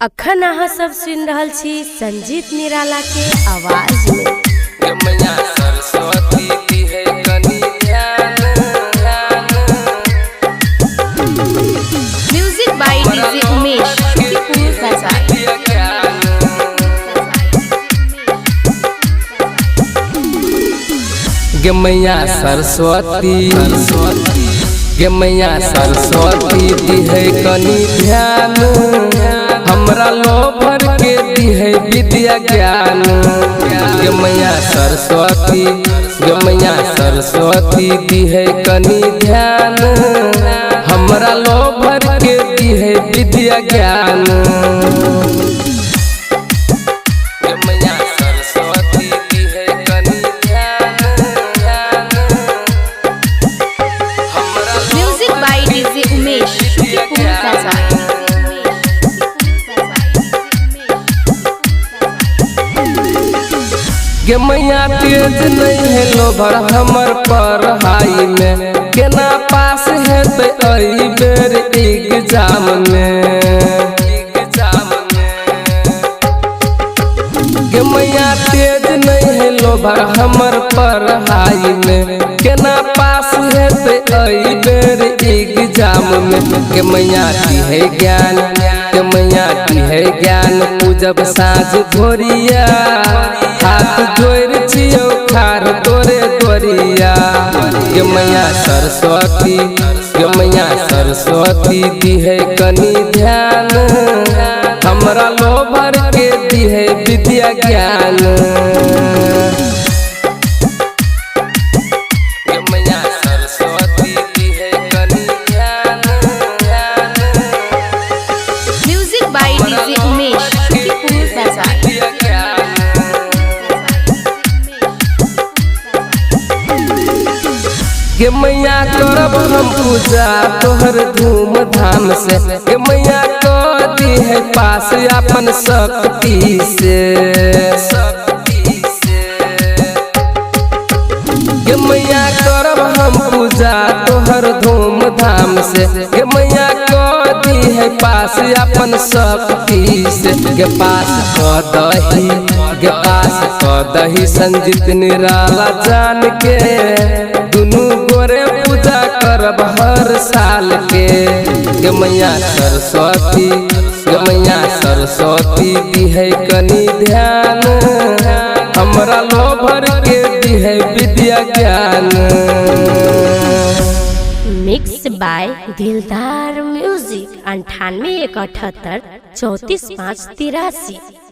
अखन अहाँ सब सुनि रहल छी संजीत निराला के आवाज में। गे मैया सरस्वती दिहे कनि ध्यान ध्यान। Music by DJ Umesh, Shukipur Bazaar. विद्या ज्ञान। गे मैया सरस्वती, गे मैया सरस्वती दिहे कनि ध्यान, हमरा लोभर के दिहे विद्या ज्ञान। गे मैया सरस्वती, गे मैया सरस्वती दिहे कनि ध्यान, हमरा लोभर के दिहे विद्या ज्ञान। गे मैया सरस्वती दिहे कनि ध्यान ध्यान, हमरा Music by DJ Umesh, Shukipur Bazaar. गे मैया तेज नहीं है लोभर हमर पढ़ाई में, केना पास हेतै एहि बेर एग्जाम में। गे मैया तेज नहीं है लोभर हमर पढ़ाई में, केना पास हेतै एहि बेर एग्जाम में। गे मैया दिहे ज्ञान, गे मैया दिहे ज्ञान, पूजब साँझ भोरिया, हाथ जोड़ि छियौ खार तोरे तोरिया। गे मैया सरस्वती, गे मैया सरस्वती दिहे कनि ध्यान, हमरा लोभर के दिहे विद्या ज्ञान। गे मैया सरस्वती दिहे कनि ध्यान ध्यान। Music by DJ Umesh, Shukipur Bazaar. विद्या ज्ञान। गे मैया करब हम पूजा तोहर धूम धाम से, गे मैया कऽ दिहे पास अपन शक्ति से। गे मैया करब हम पूजा तोहर धूम धाम से, गे मैया कऽ दिहे पास अपन शक्ति से। गे पास कऽ दही, गे पास कऽ दही संजीत निराला जान के, दुनू गोरे पूजा करब हर साल के। गे मैया सरस्वती, गे मैया सरस्वती दिहे कनि ध्यान, हमरा लोभर के दिहे विद्या ज्ञान। मिक्स बाय दिलदार म्यूजिक 98 178 34 5 83।